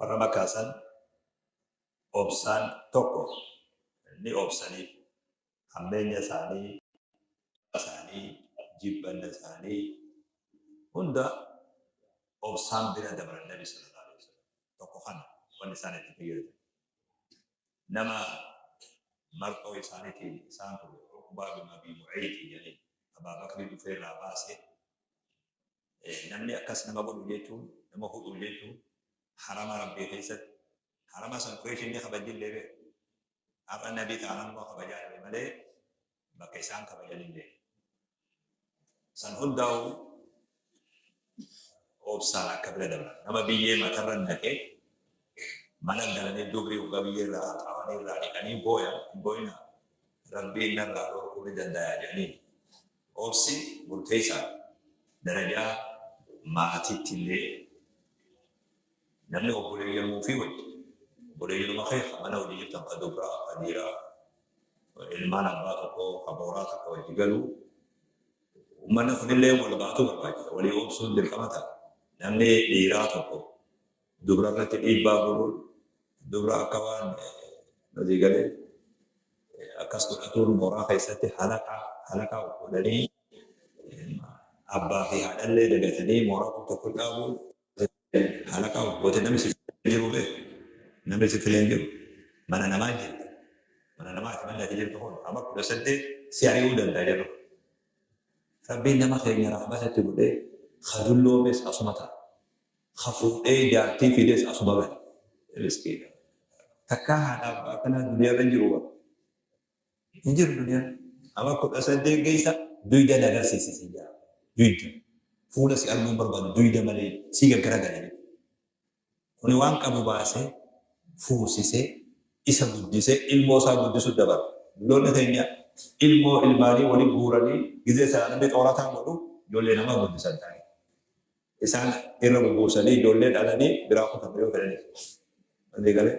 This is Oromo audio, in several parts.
Warra Makkaa san obsaan tokko ni obsaniif. Hammeenya isaanii, isaanii, jibbanna isaanii hunda obsaan bira dabran Nabi sallallahu alaihi wasallam. Tokko kana wanni isaan itti fayyadaman. Nama marxoo isaaniitiin isaan ture Uqbaa bin Abii Mu'ayxi jedhanii Abaa Bakrii dhufee irraa baase. Namni akkas nama godhu jechuun, nama hudhu jechuun, harama Rabbii keessatti, harama san Qureeshiin ni kabajjillee beeku. Har'a Nabi taananuma kabajaa dhabe malee bakka isaan kabajanillee. San hundaa'u obsaan akka bira dabran. Nama biyyee matarra naqee mana galanii dubrii hoggaa biyyee irraa haxaawanii irraa dhiqanii booyan, hin booyinaa, Rabbiin narraa dhorkuu ni dandaya jedhaniin. Obsi murteessaadha. Darajaa maatiitti illee namni obboleeyyanuma ofii wajji, obboleeyyanuma kee ka mana wajji jirtan, ka dubraa, ka dhiiraa, ilmaan abbaa tokkoo ka mooraa takka wajji galuu, ummanni kunillee wal baatuu barbaachisa. Walii obsuun dirqama ta'a. Namni dhiiraa tokko dubra irratti dhiibbaa godhuun, dubra akka waan nuti galee akkas godhatuun, mooraa keessatti halaqa halaqa godhanii, abbaa fi haadhallee dagatanii mooraa kun tokko dhaabuun, halaqa goote namni si jiru beeku, namni si filee hin jiru. Mana namaa jirta, mana namaati manni ati jirtu kun. Amma 18 si ari'uu danda'a jedhu. Rabbiin nama keenya rahmatatti godhee, ka dulloomes asuma ta'a, ka fuudhee jaartii fides asuma gala. Miskiina. Takkaa haadha abbaa akkanaa duniyaarra hin jiru bara. Hin jiru duniyaan. Amma 18 geessa duyda na agarsiisi si jaa. Duyda. Fuula si arguu hin barbaadu duyda malee si gaggaragala jedhe. Kuni waan qabu baasee fuusisee isa guddisee ilmoo isaa guddisuu dabala. Dulloonni keenya ilmoo ilmaanii wali guuranii gizee sana namni xoorataa godhu ijoollee namaa guddisan ta'anii. Isaan irra bubuusanii ijoollee dhalanii biraa kutan yoo fedhanis. Walii galee?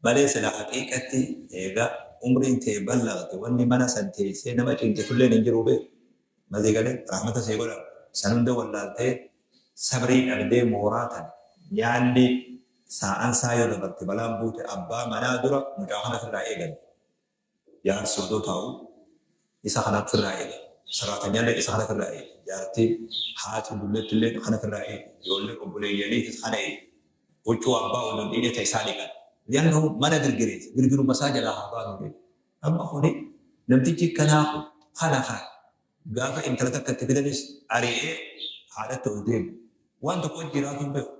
Malee sila haqiiqatti eega umriin tee ballagte wanni mana san teessee nama cinqitulleen hin jiruu beeki. Walii galee? Rahmata sii godhan. San hunda wallaaltee sabrii dhabdee mooraa tan nyaanni saa'an saa yoo dabarte balaan buute abbaa manaa dura mucaa kana firraa eegan. Jaarsi odoo taa'u isa kana firraa eega. Saraatanyaanillee isa kana firraa eega. Jaartiin, haati dullettilleen kana firraa eega. Ijoolleen obboleeyyaniitis kana eega. Huccuu abbaa odoo hin dhiqne ta isaa dhiqan. Li'annahu mana girgireessa. Girgiruma isaa jalaa haa baanu jedhe. Amma kuni namtichi kanaa kun kana kana gaafa intala takka itti fidanis ari'ee haadhatti ol deebi'u. Waan tokko jiraatu hin beeku.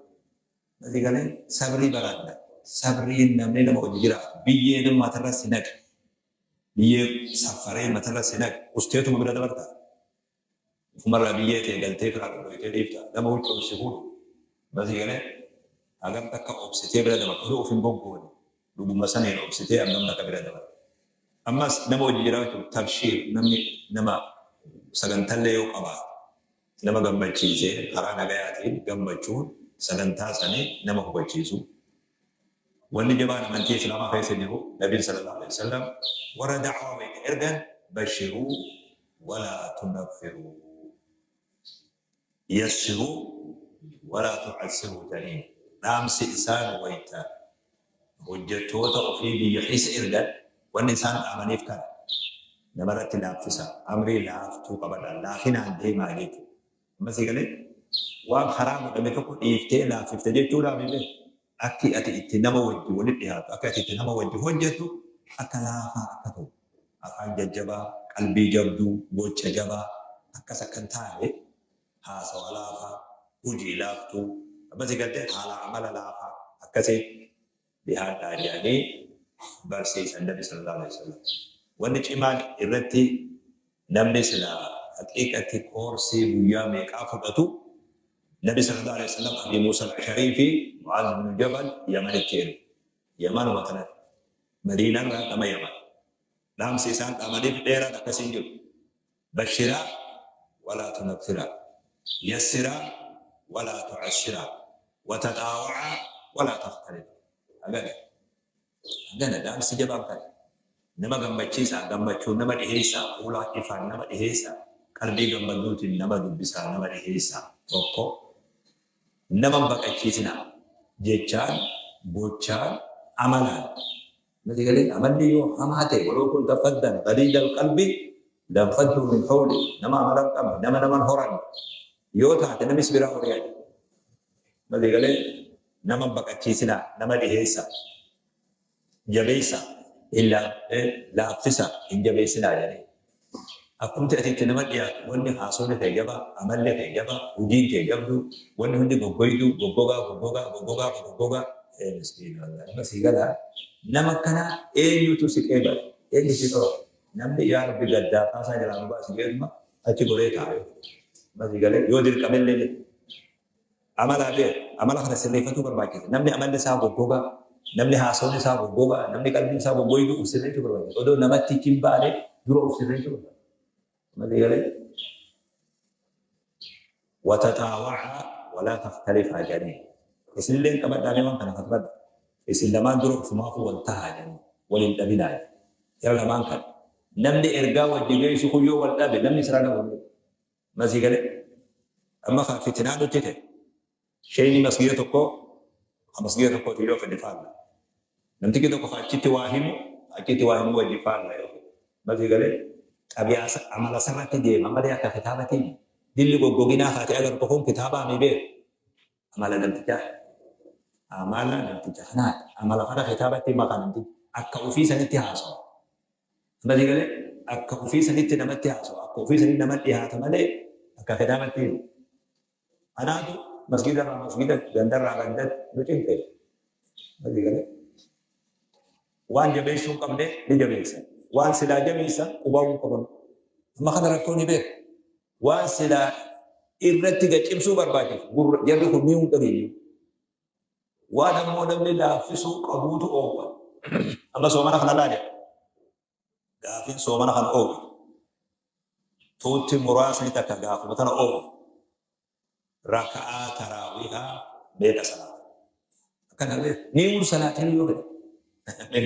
Asii galee sabrii baradha. Sabriin namni nama hojii jiraatu. Biyyee nama matarra si naqe. Biyyee saffaree matarra si naqe. Usteetuma bira dabarta. Ufumarraa biyyee ta'e galtee firaa dhodhoytee dhiifta. Nama huccuun si fuudhu. Asii galee hagam takka obsitee bira dabarta. Odoo of hin goggoone. Dhuguma saniin obsitee hangam takka bira dabarta. Ammas nama hojii jiraachuun tabshiir namni nama sagantallee yoo qabaate, nama gammachiisee karaa nagayaatiin gammachuun sagantaa sanii nama hubachiisuu. Wanni jabaan amantii Islaamaa keessa jiru, Nabiin sallallahu alaihi wasallam warra da'waa wayita ergan, bashiruu walaa tunaffiruu, yassiruu walaa tu'assiruu jedhaniin. Dhaamsi isaan wayita hojjettoota ofii biyya keessa ergan wanni isaan dhaamaniif kana: namarratti laaffisaa, amrii laaftuu qabadhaa, laafinaan deemaa jechuudha. Amma sii galee, waan karaa godhame tokko dhiiftee laaffifte jechuudhaaf illee, akki ati itti nama wajji walitti dhihaattu, akka ati itti nama wajji hojjettu akka laafaa akka ta'u, afaan jajjabaa, qalbii jabduu, gocha jabaa akkas akka hin taane, haasawa laafaa, hujii laaftuu, amma sii galtee, haala amala laafaa akkasiin dhihaadhaa jedhanii barsiisan Nabi sallallahu alaihi wasallam. Wanni cimaan irratti namni silaa haqiiqatti koorsii guyyaa meeqaa fudhatu, Nabi sallallahu alaihi wasallam Abi Muusa al-Asharii fi Mu'aaz bin Jabal Yamanitti erge. Yamanuma kanatti. Madiinarraa gama Yaman. Dhaamsi isaan dhaamaniif dheeraan akkasiin jiru. Bashiraa walaa tunaffiraa. Yassiraa walaa tu'assiraa. Wataxaawa'aa walaa takhtalifa. Hagana. Hagana dhaamsi jabaan kana. Nama gammachiisaa, gammachuun nama dhiheessaa, fuula ifaan nama dhiheessaa, qalbii gammadduutiin nama dubbisaa, nama dhiheessaa. Tokko, nama hin baqachiisinaa. Jechaan, gochaan, amalaan. Mati galee amalli yoo hamaa ta'e, waloo kunta faddan ghaliidal qalbi lanfadduu min hawlik, nama amala hin qabne, nama nama hin horanne yoo taate namni si biraa horii jedha. Mati galee nama hin baqachiisinaa, nama dhiheessaa, jabeessaa, hin laaffisaa, hin jabeessinaa jedhanii. Akkumti ati itti nama dhiyaattu, wanni haasofni kee jabaa, amalli kee jabaa, hujiin tee jabduu, wanni hundi goggoyduu, goggogaa, goggogaa, goggogaa, goggogaa. Ee miskiina wallahi. Amma sii galaa? Nama akkanaa eenyutu si qeebala? Eenyu si tola? Namni yaa Rabbi gaddaa kaasaa jalaa nu baasi jeetuma achi goree taa'a. Amma sii galee? Yoo dirqamellee jechuudha. Amalaa beek. Amala kana sirreeffatuu barbaachisa. Namni amalli isaa goggogaa, namni haasawni isaa goggogaa, namni qalbiin isaa goggoyduu uf sirreessuu barbaachisa. Odoo namatti hin baane dura uf sirreessuu barbaachisa. Malee galee. Wataxaawacaa walaa takhtalifaa jedhanii. Isinilleen qabadhaa mee waan kana katbadha. Isin lamaan dura ufumaafuu wal tahaa jedhanii. Wal hin dhabinaa jedhan. Jara lamaan kana. Namni ergaa wajji geessu kun yoo wal dhabe namni isirraa dhabu hin jiru. Masii galee. Amma ka fitinaa nutti ta'e. Sheeyni masgiida tokkoo ka masgiida tokkooti yoo fedhe faalla. Namtichi tokko ka achitti waa himu achitti waa himu wajji faalla yoo fedhe. Masii galee. Xabi'aa amala sarratti deema malee akka kitaabatiin dilli goggoginaa kaate agartu kun kitaabaa mi beeku. Amala namtichaa. Amala namticha kanaati. Amala kana kitaabatti maka namtichi. Akka ofii sanitti haasawa. Amma sii galee? Akka ofii sanitti namatti haasawa, akka ofii sanitti nama dhihaata malee akka kitaabatti miti. Kanaatu masgiida irraa masgiidatti, ganda irraa gandatti nu cinqe. Amma sii galee? Waan jabeessuu hin qabne ni jabeessan. Waan silaa jabeessan qubaa hin qaban. Amma kana rakkoo ni beeku. Waan silaa irratti gad cimsuu barbaachisu gurra jarri kun ni hin dhageenyu. Waan ammoo namni laaffisuu qabuutu oowwa. Amma soomana kana laali. Gaafiin soomana kana oowwe. Tuutti muraasni takka gaafuma tana oowwe. Raka'aa taraawihaa meeqa salaata? Akkana beeku. Ni mur salaatiin yoo fedhe.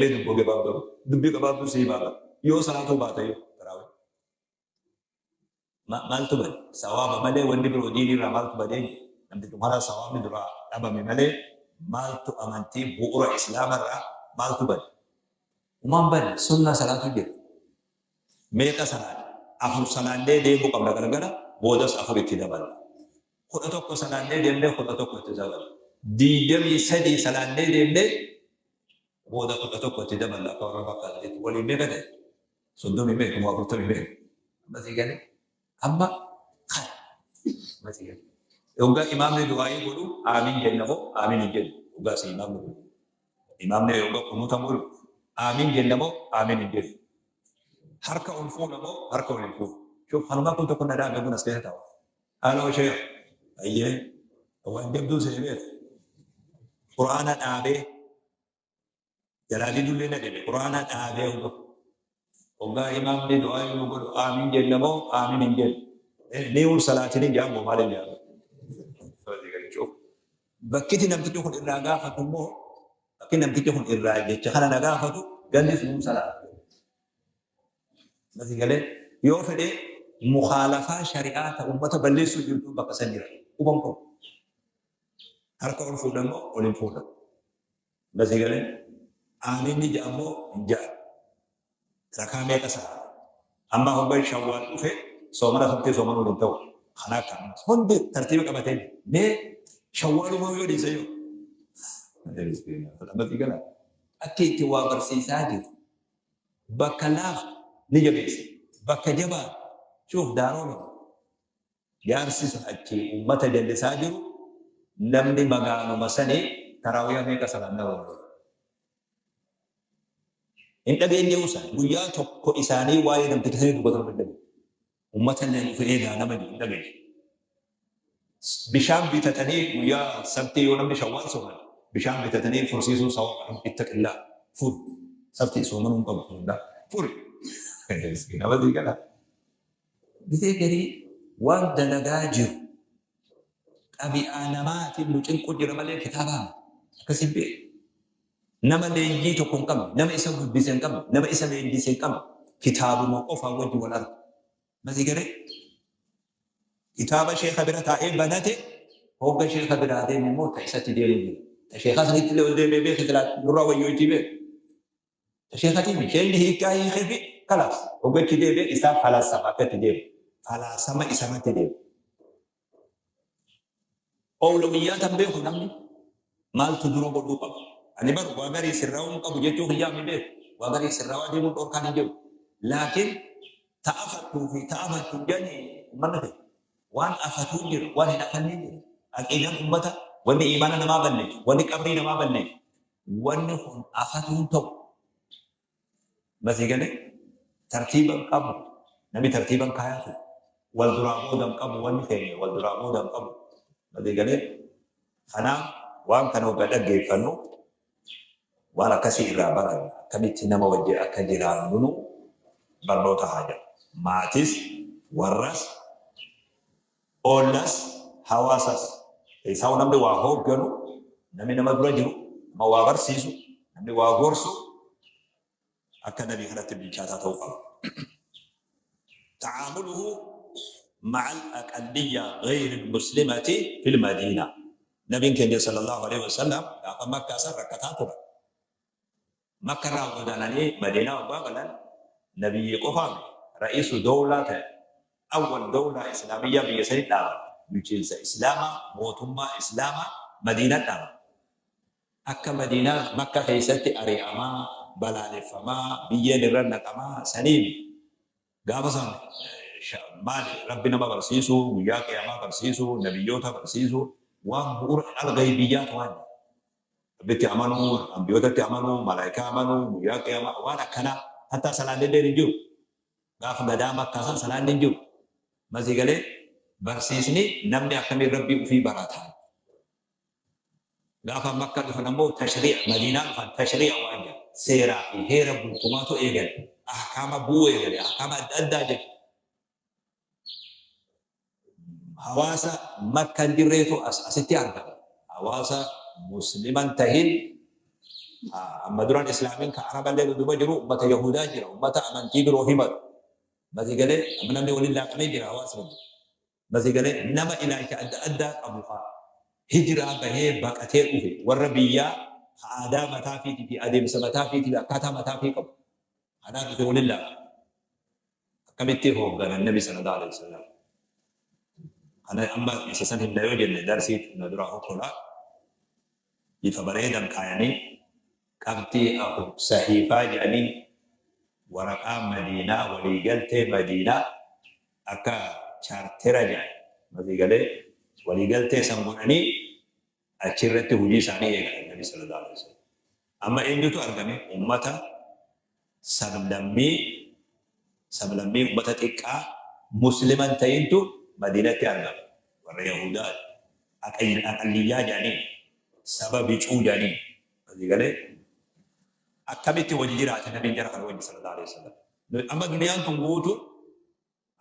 Mee dubboo gabaabduu dubbii gabaabduu sii himaa yoo salaatuu baate yoo taraawii. Maaltu bade? Sawaaba malee wanni biroo diinii irraa maaltu badee jira? Namtichi karaa sawaabni duraa dhabame malee maaltu amantii bu'ura Islaama irraa maaltu bade? Humaan bade, sunnaa salaatu jira. Meeqa salaanne? Afur salaannee deemuu qabna galgala, boodas afur itti daballa. 11 salaannee deemnee 11 itti daballa. 23 salaannee deemnee booda 11 itti daballa akka warra bakkaa jechuudha. Waliin meeqa ta'e? Soddomii meeqa moo afurtamii meeqa? Amma sii galee? Amma kana. Amma sii galee? Yoggaa imaamni du'aayii godhu aamiin jenna moo aamiin hin jennu? Yoggaa si imaamni godhu. Imaamni yoggaa kunuuta godhu aamiin jenna moo aamiin hin jennu? Harka ol fuuna moo harka ol hin fuunu? Shuf kanumaa kun tokko na dhaame kun as keessa taa'u. Aloo sheekh. Ayyee. Waan jabduu see beeku. Qur'aana dhaabee Jalaa didullee na dhibe. Qur'aana dhaabee hogga. Hoggaa imaamni du'aa yoo godhu aamiin jenna moo aamiin hin jennu? Ni ur salaatiin hin jedhamu maal hin jedhamu? Bakkiti namtichi kun irraa gaafatu immoo bakki namtichi kun irraa jecha kana na gaafatu gandi sun salaata. Masii galee yoo fedhe mukaalafaa shari'aa ta ummata balleessuu jirtu bakka san jira. Quban qabu. Harka ol fuudhan moo ol hin fuudhan? Masii galee aamiin ni ja'a moo hin ja'an? Rakaa meeqa salaata? Amma hoggan shawwaal dhufe soomana sabtii soomanuun hin ta'u. Kana akka hundi tartiiba qabatee mee shawwaaluma yoo dhiise yoo. Masii gala. Akki itti waa barsiisaa jiru. Bakka laaftu ni jabeessa. Bakka jabaatu shuuf daaroo miti. Jaarsi sun achii ummata jallisaa jiru namni magaaluma sanii taraawiha meeqa salaanna wal godhe. Hin dhageenye'uu isaan guyyaa tokko isaanii waa'ee namticha sanii dubbatan hin dhageenye. Ummata illee dhufe eegaa nama jedhu hin dhageenye. Bishaan bitatanii guyyaa sabtii yoo namni shawwaal sooman bishaan bitatanii fursiisuun sawaba ittaqillaa fur sabtii soomanuu hin qabu hundaa furi. Nama sii gala. Gisee garii waan dalagaa jiru xabi'aa namaatiin nu cinqu jira malee kitaabaa miti. Akkasiin beeku. Nama leenjii tokko hin qabne, nama isa guddise hin qabne, nama isa leenjise hin qabne, kitaabuma qofaa wajji wal arga. Masii galee kitaaba sheeka bira taa'ee banate hogga sheeka biraa deeme immoo ta isatti deemu jira. Ta sheekaa sanitti illee ol deemee beeke silaa nurraa wayyooytii beeku. Ta sheekatii miti. Sheekni hiikkaa hiikee fi kalaas. Hoggachi deebi'e isaa falaasama akka itti deemu. Falaasama isarratti deemu. Owlawiyyaata hin beeku namni. Maaltu dura godhuu qaba? Ani bar waa garii sirraawuu hin qabu jechuu kiyyaa mi beeku. Waa garii sirraawaa deemuun dhorkaan hin jiru. Laakiin ta afattuu fi ta afattu hin jedhani ummanni keenya. Waan afatuu jira, waan hin afannee jira. Aqiidaan ummata, wanni iimaana namaa balleessu, wanni qabrii namaa balleessu, wanni kun afatuun ta'u. Masii galee tartiiba hin qabu. Namni tartiiba hin kaayatu. Wal duraa booda hin qabu. Wanni keenya wal duraa booda hin qabu. Masii galee kanaaf waan kana hogga dhaggeeffannu waan akkasii irraa baranna. Akkamitti nama wajji akka jiraannunu barnoota haa jedhu. Maatis, warras, ollas, hawaasas. Keessaahu namni waa hoogganu, namni nama dura jiru, nama waa barsiisu, namni waa gorsu akka nabii kanatti bilchaataa ta'uu qaba. Ta'aamuluhu ma'al aqalliyya ghayri muslimati fil madiina. Nabiin keenya sallallahu alaihi wasallam gaafa Makkaa san rakkataa turan. Makka irraa godaananii Madiinaa hoggaa galan nabiyyii qofaa miti ra'iisu dowlaa ta'e. Awwal dowlaa islaamiyyaa biyya sanitti dhaaban. Bulchiinsa Islaamaa, mootummaa Islaamaa Madiinatti dhaaban. Akka Madiinaa Makka keessatti ari'amaa, balaaleffamaa, biyyeen irra naqamaa sanii miti. Gaafa san maali Rabbi nama barsiisuu, guyyaa qiyaamaa barsiisuu, nabiyyoota barsiisuu, waan bu'uura al-ghaybiyyaat waan jedhu. Rabbitti amanuu, ambiyootatti amanuu, malaayikaa amanuu, guyyaa qiyaamaa waan akkanaa hattaa salaannilleen hin jiru. Gaafa gadaa Makkaa san salaanni hin jiru. Masii galee barsiisni namni akkamiin Rabbii ufii barataa. Gaafa Makka dhufan ammoo tashrii'a, Madiinaa dhufan tashrii'a waan jedhu seeraa fi heera bultumaatu eegale. Ahkaama bu'uu eegale, ahkaama adda addaa jechuudha. Hawaasa Makka hin jirreetu as asitti argama. Hawaasa Muslima hin tahin amma duran Islaamin ka Araballee duduba jiru ummata Yahudaa jira, ummata amantii biroo himatu. Masii galee amma namni waliin laaqamee jira hawaasni. Masii galee nama ilaalcha adda addaa qabu ka hijiraa bahee baqatee dhufe warra biyyaa ka aadaa mataa fiitii fi adeemsa mataa fiitii fi akkaataa mataa fii qabu. Kanaa dhufe waliin laaqame. Akkamitti hoogganan Nabi sallallahu alaihi wasallam? Kana amma isa san himna yoo jenne darsiitu na duraa hokkola. Bifa bareedan kaayanii qabxii afur sahiifaa jedhanii waraqaa Madiinaa waliigaltee Madiinaa akka chaartera jedhan masii galee waliigaltee san godhanii achirratti hojii isaanii eegalan Nabi sallallahu alaihi wasallam. Amma eenyutu argame? Ummata sablammii sablammii ummata xiqqaa muslima hin ta'intu Madiinatti argame. Warra Yahudaa aqalliyyaa jedhanii saba bicuu jedhanii asii galee akkamitti wajji jiraate Nabiin jara kana wajji sallallahu alaihi wasallam. Amma duniyaan tun guutuun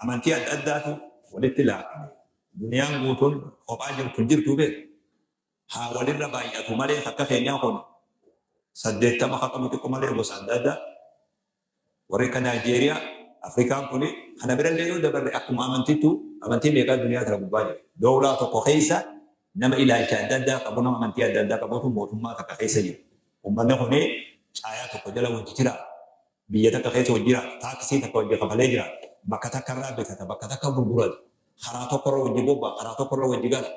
amantii adda addaatu walitti laaqame. Duniyaan guutuun kophaa jirtu hin jirtuu beeku. Haa walirra baay'atu malee akka keenyaa kun 80 ka qabu xiqqo malee gosa adda addaa. Warri akka Naayijeeriyaa, Afrikaan kun kana birallee yoo dabarre akkuma amantittu amantii meeqaa duniyaa tana gubbaa jira. Dowlaa tokko keessa nama ilaalcha adda addaa qabu, nama amantii adda addaa qabutu mootummaa takka keessa jira. Uummanni kun caayaa tokko jala wajji jiraata. Biyya takka keessa wajji jiraata. Taaksii takka wajji kafalee jiraata. Bakka takka irraa bitata, bakka takka gurgurata. Karaa tokko irra wajji bobba'a, karaa tokko irra wajji gala.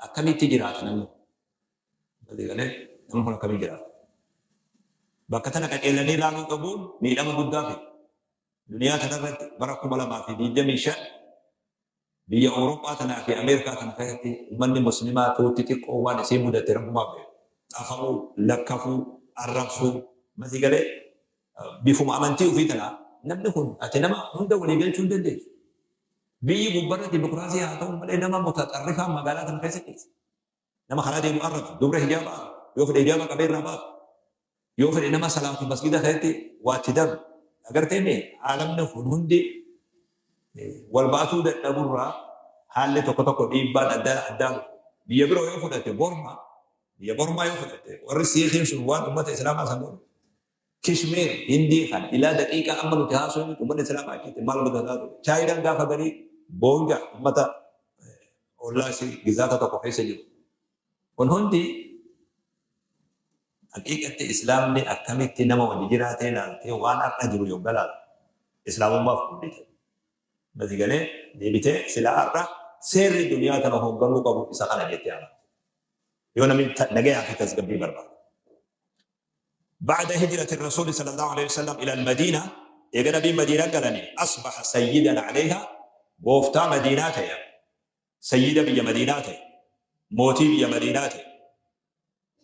Akkamitti jiraata namni kun? Walii galee namni kun akkamitti jiraata? Bakka tana qaceelanii ilaaluu dhabuun miidhama guddaa fida. Duniyaa tanarratti bara 2025 biyya Awurooppaa tanaa fi Ameerikaa tana keessatti uummanni muslimaa tuutti xiqqoo waan isii mudatte rabbumaa beeka. Xafa'uu, lakkafuu, arrabsuu, masii galee bifuma amantii ofii tanaa namni kun ati nama hunda walii galchuu hin dandeessu. Biyyi gubbarra dimokiraasii haa ta'u malee nama mutaxarrifaa magaalaa tana keessa ciisa. Nama karaa deemu arrabsu, dubra hijaaba arrabsu, yoo fedhe hijaaba qabee irraa baasu, yoo fedhe nama salaatu masgida keessatti waa itti darbu. Agartee mee aalamni kun hundi wal baatuu dadhaburraa haalli tokko tokko dhiibbaan adda addaa dhufu. Biyya biroo yoo fudhatte Bormaa, biyya Bormaa yoo fudhatte warri Siikiin sun waan uummata Islaamaa san godhu. Kishmiir, Hindii kana ilaa daqiiqaa amma nuti haasofnutti uummanni Islaamaa achitti maal mudataa ture. Chaayinaan gaafa garii boonja uummata ollaa isii gizaata tokko keessa jiru. Kun hundi Haqiiqatti Islaamni akkamitti nama wajji jiraatee laaltee waan har'a jiru yogga laaltu Islaamummaaf guddite. Basi galee deebitee silaa har'a seerri duniyaa tana hoogganuu qabu isa kana jettee amante. Yoo namni nagayaa fi tasgabbii barbaade. Ba'da hijrati Rasuuli sallallahu alaihi wasallam ila al-Madiina, eega Nabiin Madiina galanii, asbaha sayyidan alayha, gooftaa Madiinaa ta'e, sayyida biyya Madiinaa ta'e, mootii biyya Madiinaa ta'e.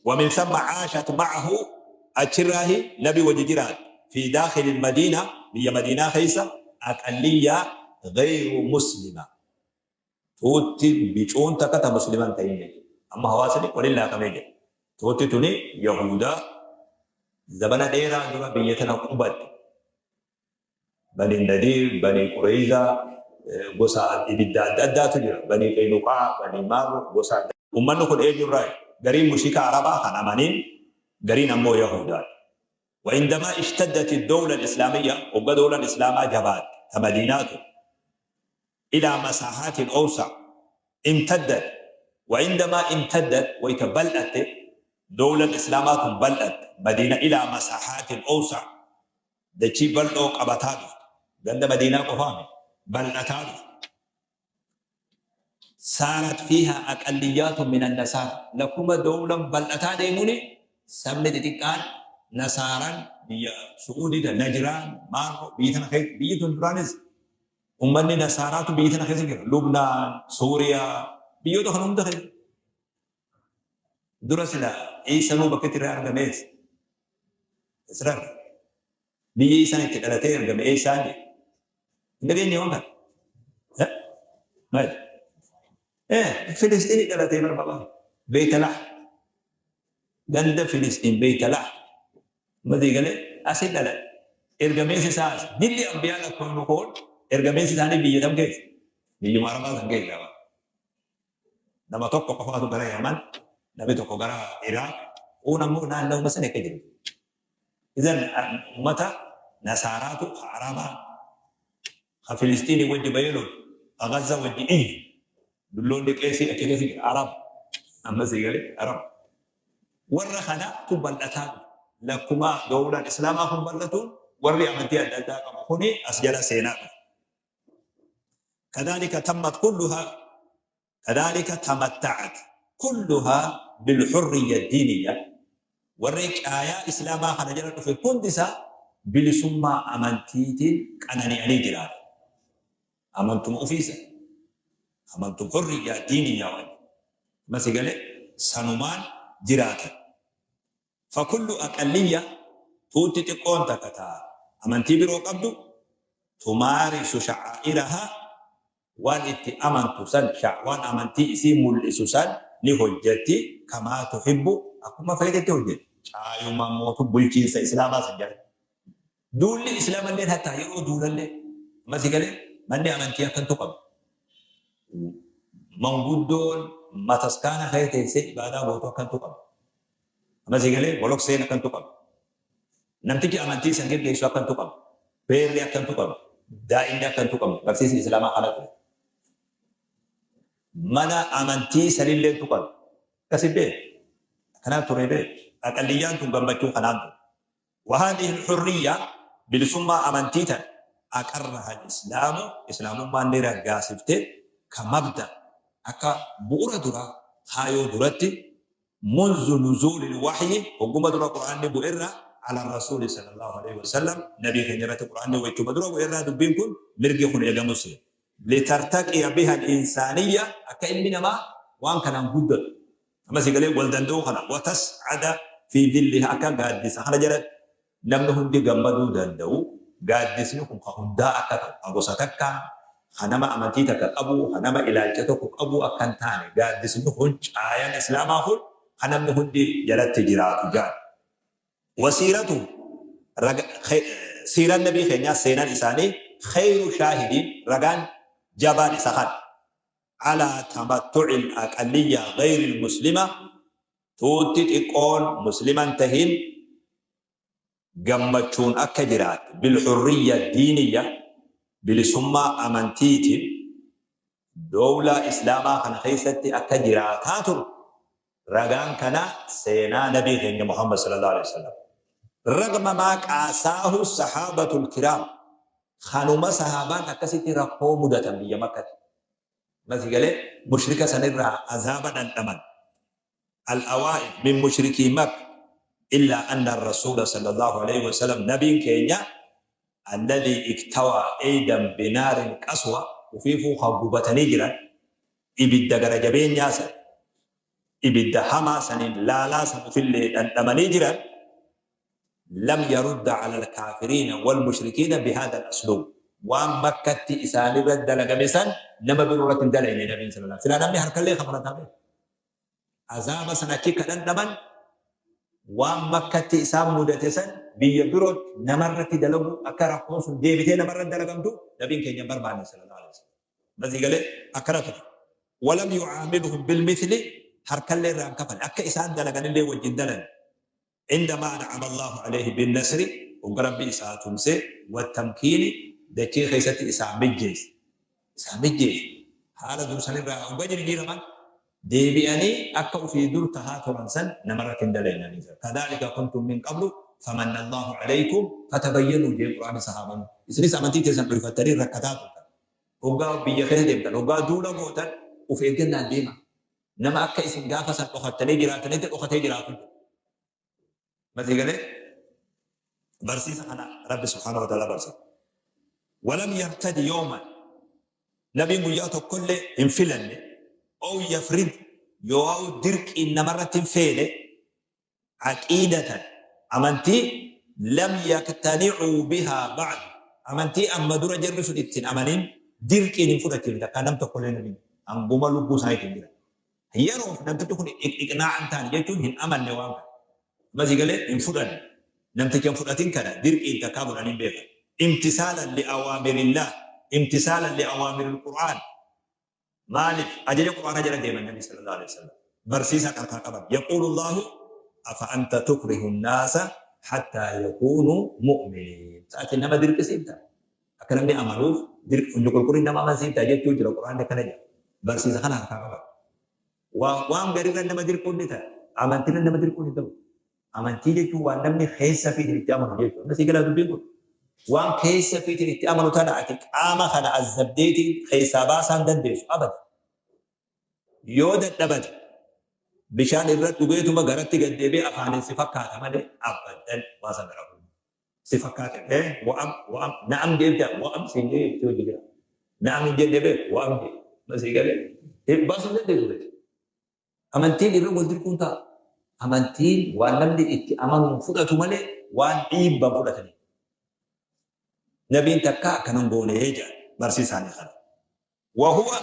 Wa min thamma caashat ma'ahu, achirraahi Nabi wajji jiraate, fi daakhili al-Madiina, biyya Madiinaa keessa, aqalliyyaa ghayru muslima, tuutti bicuun takka ta muslima hin ta'in jechuudha. Amma hawaasni waliin laaqamee jira. Tuutti tuni Yahuudaa zabana dheeraa dura biyya tana qubatte. Bani Nadiir, Bani Qureyzaa, gosa ibidda adda addaatu jira. Bani Qaynuqaa, Bani Maarru, gosa adda. Ummanni kun eenyurraayi? Gariin mushrika Arabaa kan amaniin, gariin ammoo Yahuudaadha. Wa indama ishtaddat ad-dawla al-islaamiyya, hogga dawlan islaamaa jabaatte ta Madiinaa tun, ilaa masahaatin awsa' imtaddat, wa indamaa imtaddat, wayta bal'atte dawlan islaamaa tun bal'atte Madiina, ilaa masahaatin awsa', dachii bal'oo qabataa dhufte, ganda Madiinaa qofaa miti, bal'ataa dhufte. Saarat fiihaa aqalliyyaatun min annasaara, lakkuma dawlan bal'ataa deemuuni sabni xixiqqaan nasaaran biyya Su'uudii ta Najraan maarro biyyi tana keessa, biyyi tun duraanis ummanni nasaaraatu biyyi tana keessa jira, Lubnaan, Suuriyaa, biyyoota kana hunda keessa. Dura sila Iisanuu bakka itti irraa argamees Israa'el biyyi isaan itti dhalatee ergame eessaan jedhe. Hin dhageenye waan kana. Maali? Filisxiinii dhalatee barbaba. Beetalah. Ganda Filisxiin Beetalah. Madii galee asin dhalate. Ergameessi isaas jilli ambiyaa lakkoofnu kun ergameessi isaanii biyya tam keessa? Biyyuma Arabaa san keessa. Nama tokko qofaatu gara Yaman, namni tokko gara Iraaq, kuun ammoo naannawuma san akka jiru. Idan ummata Nasaaraatu ka Arabaa, ka Filistiinii wajji bahee lolu, ka Gaza wajji iyyu, dulloonni qeesii achi keessa jira, Arab. Amma sii galee Arab. Warra kanatu bal'ataa dhufe. Lakkuma dawlaan Islaamaa kun bal'atuun warri amantii adda addaa qabu kuni as jala seenaa dhufe. Kadhalika tammat kulluha, kadhalika tamatta'at kulluha bilhurriyya diiniyya, warri caayaa Islaamaa kana jala dhufe hundi isaa bilisummaa amantiitiin qanani'anii jiraatan. Amantuma ofiisa. Amantum hurriyyaa diiniyyaa waan jedhu. Amma si galee sanumaan jiraatan. Fakullu aqalliyya, tuutti xiqqoon takka ta amantii biroo qabdu, tumaarisu sha'aa'irahaa, waan itti amantu san, waan amantii isii mul'isu san ni hojjatti, kamaa tuhibbu, akkuma feetetti hojjatti. Caayuma mootu bulchiinsa Islaamaa san jalatti. Duulli Islaamalleen hattaa yeroo duulallee, amma si galee, manni amantii akkan tuqamu. Manguddoon mataskaana kee teessee ibaadaa gootu akkan tuqamu. Amma sii galee, molokseen akka hin tuqamne. Namtichi amantii san geggeessu akka hin tuqamne. Beerri akka hin tuqamne. Daa'imni akka hin tuqamne. Barsiisni Islaamaa kana ture. Mana amantii sanillee hin tuqamne. Akkasi beek. Akkanaa ture beek. Aqalliyyaan tun gammachuu kanaan ture. Wahaadihi al-hurriyya, bilisummaa amantii tan, aqarraha al-islaamu, islaamummaan ni raggaasifte, ka mabda, akka bu'ura duraa, kaayoo duratti, munzu nuzuulil wahyi, hogguma dura Qur'aanni bu'e irraa, ala rasuuli sallallahu aleyhi wa sallam, nabii keenya irratti Qur'aanni waytuma dura bu'e irraa dubbiin kun, mirgi kun eegamu seene. Litartaqiya biha al-insaaniyya, akka ilmi namaa waan kanaan guddatu. Amma sii galee, wal danda'uu kana, wa tas'ada fi dhilliha, akka gaaddisa kana jalatti namni hundi gammaduu danda'u, gaaddisni kun ka hundaa akka ta'u, ka gosa takkaa, ka nama amantii takka qabuu, ka nama ilaalcha tokko qabuu akka hin taane, gaaddisni kun, caayaan Islaamaa kun ka namni hundi jalatti jiraatu ja'an. Wasiiratuhu, raga, siiraan nabii keenyaa, seenaan isaanii, kheyru shaahidiin, ragaan jabaan isa kana, alaa tamattu'il aqalliyya gheyril muslima, tuutti xiqqoon muslima hin tahin gammachuun akka jiraatte, bilhurriyya diiniyya, bilisummaa amantiitiin dowlaa Islaamaa kana keessatti akka jiraataa turte. Ragaan kanaa seenaa Nabii keenya Muhammad sallallahu alaihi wasallam. Ragma maa qaasaahu sahaabatul kiraam. Kanuma sahaabaan akkasitti rakkoo mudatan biyya Makkatti. Masi galee mushrika sanirraa azaaba dhandhaman. Al-awaa'il min mushrikii Makka illaa anna ar-rasuula sallallahu alaihi wasallam nabiin keenya alladhii iktawaa eydan binaarin qaswa ufiifuu kan gubatanii jiran ibidda gara jabeenyaa san ibidda hamaa saniin laalaa san ufillee dhandhamanii jiran lam yarudda ala alkaafiriina walmushrikiina bihaadha al-asluub waan Makkatti isaanirra dalagame san nama biroo irratti hin dalayne nabiin sallallahu alaihi wasallam. Silaa namni harkallee kafalataa beeku. Azaaba san achi ka dhandhaman waan Makkatti isaan mudate san biyya birootti namarratti dalaguu akka rakkoon sun deebitee namarratti dalagamtu nabiin keenya hin barbaanne sallallahu alaihi wasallam. Masii galee akkana ture. Walam yu'aamilhum bilmithli harkallee irraa hin kafalle akka isaan dalaganillee wajjin dalan. Indamaa an'ama Allaahu alayhi binnasri hogga Rabbi isaa tumse wattamkiini dachii keessatti isaa mijjeesse isaa mijjeesse haala dur sanirraa hogga jirjiiraman deebi'anii akka ufii dur tahaa turan san namarratti hin dalayne kadhaalika kuntum min qablu famanna Allaahu alaykum fatabayyanuu jee qur'aanni sahaaban isinis amantii teessan dhoyfattanii rakkataa turtan hoggaa biyya keessa deemtan hoggaa duula gootan uf eeggannaan deemaa Nama akka isin gaafa san dhokattanii jiraatanitti dhokatee jiraatu jira. Masii galee barsiisa kana Rabbi subhaanahu wa ta'ala barsiisa. Walam yartadi yooman nabiin guyyaa tokkollee hin filanne ow yafrid yoo dirqiin namarratti hin feene Aqiidatan, amantii, lam yaqtani'uu bihaa ba'du, amantii amma dura jarri sun itti hin amanin dirqiin hin fudhachiifne takkaa nam tokkollee nabiin hanguma lubbuu isaaniitiin jiran. Yeroof namtichi kun iqnaa'a hin taane jechuun hin amanne waan kana. Amma sii galee hin fudhanne. Namticha hin fudhatin kana dirqiin takkaa godhanii hin beekan. Imtisaalan li awaamirillaah, imtisaalan li awaamiril Qur'aan. Maaliif ajaja Qur'aanaa jala deeman Nabi sallallahu alaihi wasallam barsiisa harkaa qaban. Yaquulu Allaahu afa anta tukrihu nnaasa hattaa yakuunu mu'miniin. Ati nama dirqisiifta akka namni amanuuf funya qulqulliin nama amansiifta jechuu jira Qur'aanni akkana jedha. Barsiisa kana harkaa qaban. Waan garirra nama dirquun ni ta'a. Amantirra nama dirquun hin ta'u. Amantii jechuun waan namni keessa fiitiin itti amanu jechuudha. Amma sii galaa dubbiin kun? Waan keessa fiitiin itti amanu tana ati qaama kana azzabdeetiin keessaa baasaa hin dandeessu abada. Yoo dadhabate bishaan irra dhugeetuma garatti gad deebi'ee afaaniin si fakkaata malee abaddan waa san gara fuudhu. Si fakkaate ee wa'am wa'am na'am jeettaa wa'am siin jee itti hojii jira. Na'am hin jenne beeku wa'am jee. Amma sii galee baasuu hin dandeessu beeku. Amantiin irra wal dirquun ta'a. Amantiin waan namni itti amanuun fudhatu malee waan dhiibban fudhatanii. Nabiin takkaa akkana hin goone jedhan barsiisaanii kana. Wahuwa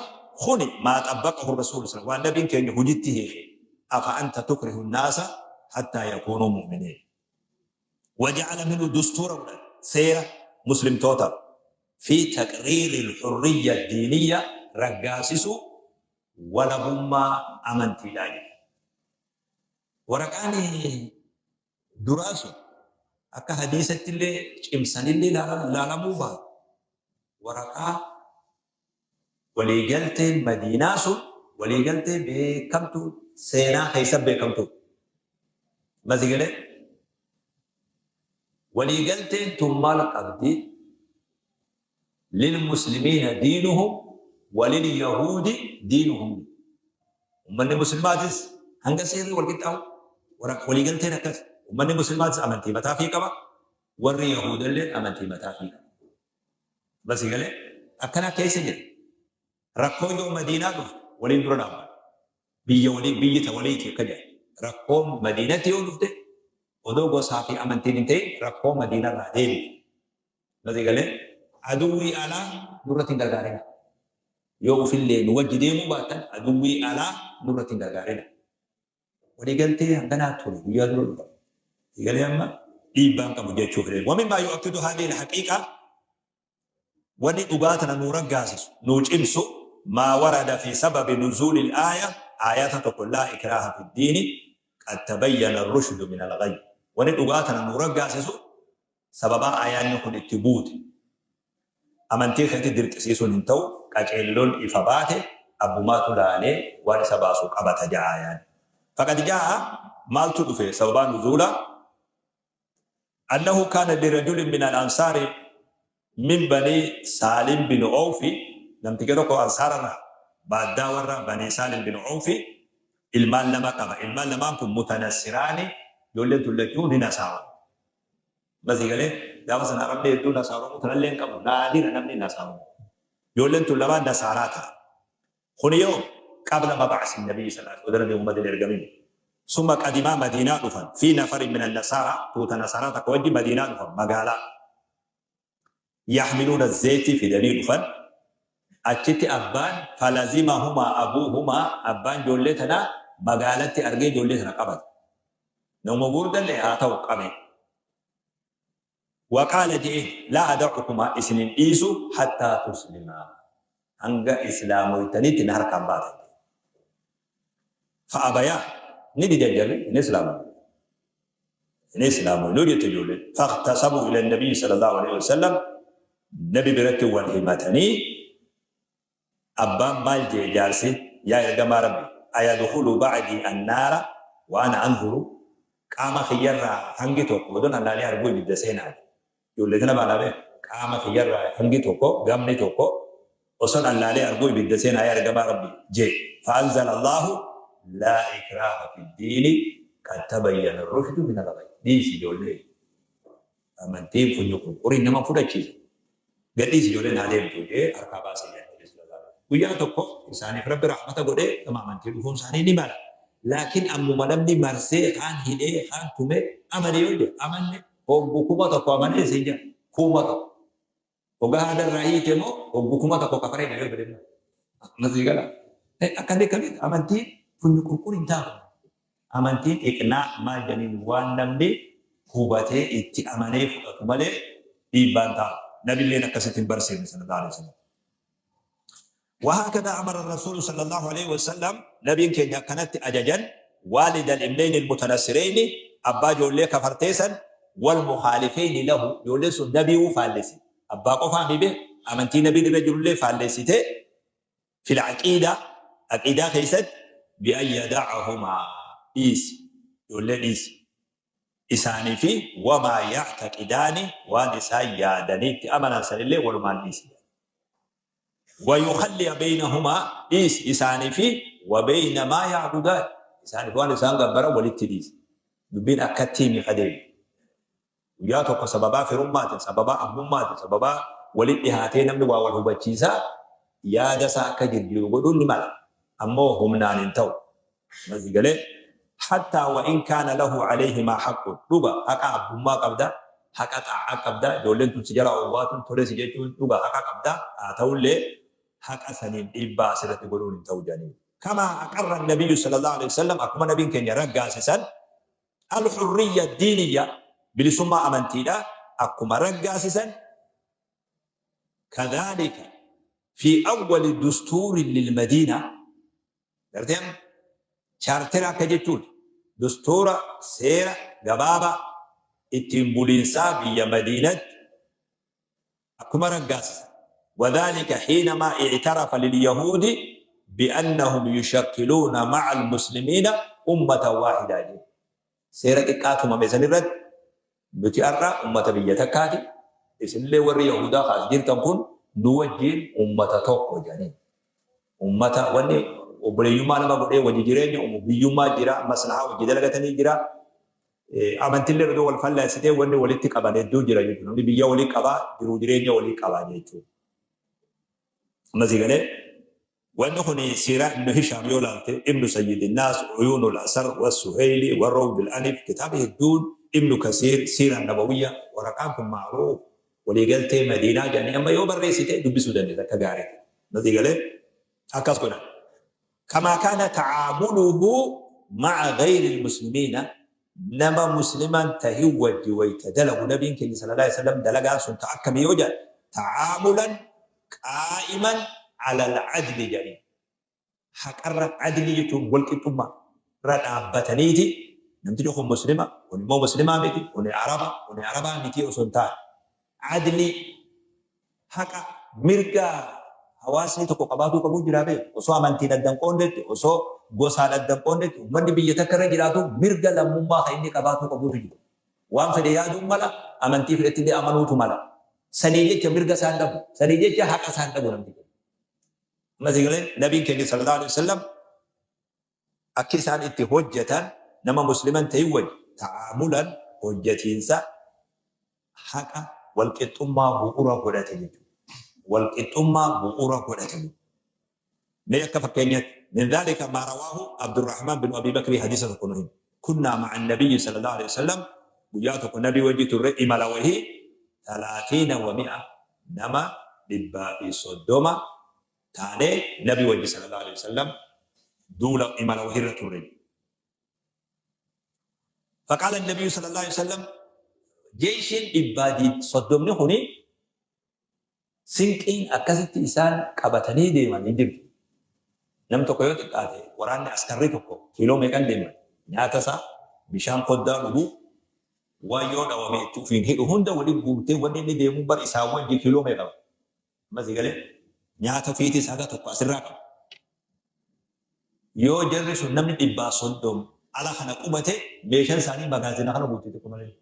kuni maa xabbaqahu rasuulu sallallahu waan nabiin keenya hojitti hiike. Afa anta tukrihu naasa hattaa yakuunuu mu'miniin. Waja'ala minhu dustuura godhan seera muslimtootaaf fi taqriiri al-hurriyya ad-diiniyya raggaasisuu walabummaa amantiidhaa jedhe. Waraqaan duraa sun akka hadiisattillee cimsanillee laalamuu baatu waraqaa waliigalteen Madiinaa sun waliigaltee beekamtuu seenaa keessa beekamtuudha. Masi galee waliigalteen tun maal qabdi? Lilmuslimiina diinuhum walilyahuudi diinuhum. Ummanni muslimaatis hanga seerri wal qixxaawu waliigalteen akkas. Ummanni muslimaatis amantii mataa fi qaba. Warri yahuudalleen amantii mataa fi qaba. Basi galee akkana keessa jira. Rakkoon yoo Madiinaa dhufte waliin dura dhaabbata. Biyya walii biyyi ta waliiti akka jedhan. Rakkoon Madiinatti yoo dhufte odoo gosaa fi amantiin hin ta'in rakkoo Madiinarraa deebite. Basi galee aduwwii alaa nurratti hin gargaarina. Yoo ufillee nu wajji deemuu baattan aduwwii alaa nurratti hin gargaarina. Waliigaltee hanganaa ture guyyaa dura dhufa. Galee amma dhiibbaan qabu jechuu fedhe. Wamimmaa yu'akkidu haadhihi al-haqiiqa wanni dhugaa tana nuu raggaasisu nuu cimsu maa warada fi sababi nuzuuli al-aaya aayata tokko laa ikraaha fi ddiini qad tabayyana ar-rushdu min al-ghayy wanni dhugaa tana nuu raggaasisu sababaa aayaanni kun itti buute amantii keetti dirqisiisuun hin ta'u qaceelloon ifa baate abbumaatu laalee waan isa baasu qabata ja'a aayaan. Faqad jaa'a, maaltu dhufe sababaa nuzuula? Annahu kaana lirajulin min al-ansaari min banii Saalim bin Owfi, namticha tokko ansaararraa baaddaa warra banii Saalim bin Owfi ilmaan lama qaba. Ilmaan lamaan kun mutanassiraani, ijoolleen tun lachuu ni nasaaromu. Amma sii galee? Gaafa sana arabni hedduu nasaaromuu tanallee hin qabu. Naadira namni nasaaromu. Ijoolleen tun lamaan nasaaraa ta'an. Kuni yoom? Qabla mab'asi nabiyyi sallallaahu aleyhi odoo nabi Muhammad hin ergamin. Summa qadimaa madiinaa dhufan fii nafarin mina nasaaraa tuuta nasaaraa takka wajji madiinaa dhufan magaalaa. Yahmiluuna zeeytii fidanii dhufan. Achitti abbaan falazimahumaa abuuhumaa abbaan ijoollee tanaa magaalatti argee ijoollee tana qabate. Nama gurgudallee haa ta'u qabe. Waqaala je'een, laa ada'ukumaa isin hin dhiisu hattaa tuslimaa hanga islaamoytanitti na harkaa hin baatan je'een. Fa'abayaa ni didan jarri hin islaamoyne. Hin islaamoynu jette ijoolleen. Fakhtasamuu ila nabiyyi sallallahu alaihi wasallam nabi biratti wal himatanii Abbaan maal je'e jaarsi, Yaa Ergamaa Rabbi, ayadkhulu ba'dii annaara wa ana anzuru? Qaama kiyyarraa hangi tokko odoon an laalee arguu ibidda seenaa jedhe. Ijoollee tana baanaa beek. Qaama kiyyarraa hangi tokko, gamni tokko, osoon an laalee arguu ibidda seenaa yaa Ergamaa Rabbi je'e. Fa'anzala Allaahu laa ikraaha fiddiini qad tabayyana arrushdu minal ghayy. Dhiisi ijoollee. Amantiin funyo qurquriin nama fudhachiisa. Gadhiisi ijoolleen haa deemtu jedhee harkaa baasee jedhan Nabi sallallahu alaihi wasallam. Guyyaa tokko isaaniif Rabbi rahmata godhee gama amantii dhufuun isaanii ni mala. Laakiin ammuma namni marsee kaan hidhee kaan tumee amane yoo jedhe amanne hoggu 1000 amanee siin jedha 1000. Hoggaa haada irraa hiite immoo hoggu 1000 kafaree jedha yoo fedhe immoo. Amma sii gala. Akkamii akkamitti amantiin funyo qurquriin taatu. Amantiin iqnaa maal jedhaniin waan namni hubatee itti amanee fudhatu malee dhiibbaa hin taatu. Nabilleen akkasitti hin barsiifne sallallahu alaihi wasallam. Wahaakadha amara rasuulu sallallahu alaihi wasallam nabiin keenya akkanatti ajajan waalida al-ibnayni al-mutanassirayni abbaa ijoollee kafartee san wal mukhaalifayni lahu ijoolleen sun nabiiwuu faallessi abbaa qofaa mi bee amantii nabiin irra jirullee faallessitee fil aqiidaa aqiidaa keessatti bi an yada'ahumaa dhiisi ijoollee dhiisi isaanii fi wamaa ya'taqidaani waan isaan yaadanii itti amanan sanillee walumaan dhiisi wa yukhalliya beynahumaa dhiisi isaanii fi wa beyna maa ya'budaan isaanii fi waan isaan gabbaran walitti dhiisi dubbiin akkatti himi kadeemu Guyyaa tokko sababaa firummaatiin, sababaa abbummaatiin, sababaa walitti dhihaatee namni waa wal hubachiisaa yaada isaa akka jirjiiru godhuun ni mala. Ammoo humnaan hin ta'u. Amma sii galee? Hattaa wa in kaana lahu alayhimaa haqqun. Dhuga haqa abbummaa qabda, haqa xaa'aa qabda, ijoolleen tun si jalaa owwaatuun tole si jechuun dhuga haqa qabda. Haa ta'ullee haqa saniin dhiibbaa asirratti godhuun hin ta'u jedhaniiru. Kamaa aqarra nabiyyu sallallahu alayhi wasallam akkuma nabiin keenya raggaasisan Al-hurriyya ad-diiniyya, bilisummaa amantiidha, akkuma raggaasisan, kadhaalika fi awwali dustuurin lil-madiina, gartee amma chaartera akka jechuuti, dustuura seera gabaabaa ittiin buliinsaa biyya Madiinatti akkuma raggaasisan. Wadhaalika hiinamaa i'tarafa lilyahuudi bi'annahum yushakkiluuna ma'al muslimiina ummatan waahidaa jedhe. Seera xiqqaa tumame san irratti nuti har'a ummata biyya takkaati, isinillee warri Yahuudaa ka as jirtan kun nu wajjiin ummata tokko jedhaniin. Ummata wanni obboleeyyummaa nama godhee wajji jireenya uumu biyyummaa jira, maslahaa wajji dalagatanii jira. Amantillee odoo wal fallaasitee wanni walitti qaban hedduu jira jechuudha. Namni biyya walii qaba, jiruu jireenya walii qaba jechuudha. Amma sii galee wanni kun siiraa Ibnu Hishaam yoo laalte Ibnu Sayyidinnaas, Uyuunul Asar, Wassuheyli, Warrawdul Anif kitaaba hedduun Ibnu Kasiir, Siiraa Nabawiyya waraqaan kun ma'ruuf waliigaltee Madiinaa jedhanii amma yoo barreessite dubbisuu dandeessa akka gaariitti. Amma sii galee akkas godhan. Kamaa kaana ta'aamuluhu ma'a gayril muslimiina nama muslima hin tahin wajji wayta dalagu nabiin keenya sallallahu alaihi wasallam dalagaan sun ta akkami yoo jedhan ta'aamulan qaa'iman alal adli jedhaniin haqarra adlii jechuun wal qixxummaa irra dhaabbataniiti namtichi kun muslima kun immoo muslimaa miti kun araba kun arabaa miti osoo hin taane adlii haqa mirga hawaasni tokko qabaatuu qabu jira beeku. Osoo amantiin adda hin qoonnetti, osoo gosaan adda hin qoonnetti uummanni biyya takka irra jiraatu mirga lammummaa kan inni qabaatuu qabuutu jira. Waan fedhe yaaduun mala, amantii fedhetti illee amanuutu mala. Sanii jecha mirga isaan dhabu, sanii jecha haqa isaan dhabu namni kun. Amma sii galee nabiin keenya sallallahu alaihi wasallam akki isaan itti hojjetan nama musliman ta'in wajji ta'aamulan hojjetiinsa haqa walqixxummaa bu'ura godhate jechuudha. Walqixxummaa bu'ura godhate jechuudha. Mee akka fakkeenyatti min dhaalika maa rawaahu Abdurrahmaan bin Abii Bakrii hadiisa tokko nu hima. Kunnaa ma'a nabiyyi sallallahu alaihi wasallam, guyyaa tokko nabii wajji turre imala wahii, talaatiina wa mi'a, nama 130 taanee nabii wajji sallallahu alaihi wasallam duula imala wahirra turre. Faqaala nabiyyu sallallahu alaihi wasallam, jeeshiin 130 kuni Sinqiin akkasitti isaan qabatanii deeman hin jirtu. Nam tokko yoo xiqqaate waraanni askarri tokko kiiloo meeqan deeman? Nyaata isaa, bishaan koddaa dhugu, waan yoo dhawame itti ofiin hidhu hunda waliin guurtee wanni inni deemuu bar isaan wajji kiiloo meeqa qaba? Amma sii galee nyaata ofiitis haga tokko asirraa qaba. Yoo jarri sun namni 130 ala kana qubate meeshaan isaanii magaazina kana guutti xiqqoo malee.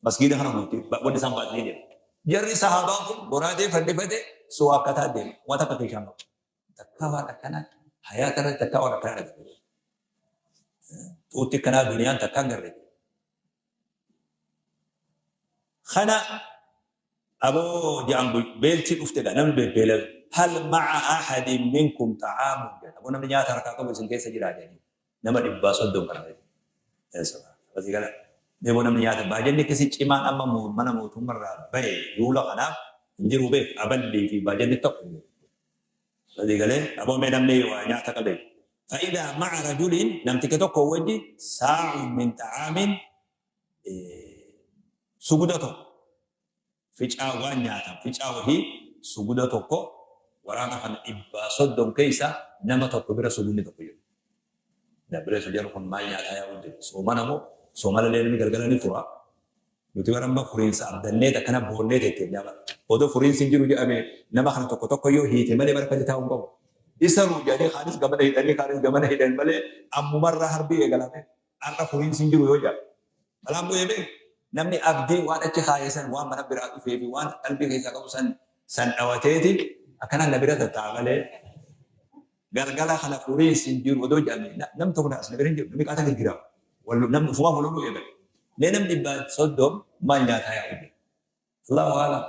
Masgiida kana guutti wanni isaan baatanii deemu. Jarri sahaabaan kun goraadee fannifate suwaakkataa deema. Waan takka keessaa hin qabu. Takkaa waan akkanaa hayaata irratti takkaa waan akkanaa dhaga'e. Xuutti akkanaa duniyaan takkaa hin garre. Kana aboo ja'an beelti dhufte dha namni beela, hal ma'a ahadin minkum ta'aamun jedha, aboo namni nyaata harkaa qabu isin keessa jira jedhanii nama 130 kana keessa. Asii kana beekoo namni nyaata baajanni akkasii cimaan amma mana mootummarraa bahe duula kanaaf hin jiru beek, aballii fi baajanni tokko hin jiru. Asii galee aboo mee namni waa nyaata qabe. Fa'idaa ma'a rajulin, namticha tokko wajji saa'un min ta'aamin, suguda tokko, ficaa waan nyaatan ficaa wahii suguda tokko, waraana kana 130 keessa nama tokko bira sugudni tokko jiru. Bira isa jedhu kun maal nyaataa yaa'u jiru. Soomana moo soomana illee namni galgala ni fura. Nuti bara amma furiinsa abdannee akkana boonnee tetteenyaa bara. Odoo furiinsi hin jiru jedhame nama kana tokko tokko yoo hiite malee bara akkatti taa'uu hin qabu. Isa ruu jedhanii kaanis gamana hidhanii kaanis gamana hidhan malee ammumarraa harbii eegalame. Har'a furiinsi hin jiru yoo jedhame. Balaan bu'ee beeku. Namni abdii waan achi kaa'e san, waan mana biraa dhufee fi waan qalbii keessaa qabu san san dhawateeti akkanaan na bira tattaa'a malee galgala kana furiinsi hin jiru odoo jedhame namni tokko as na bira hin jiru, namni qaata girgiraama. Namni ufumaa waloluu eegale. Mee namni 130 maal nyaataa yaa'u jira. Allahu a'lam.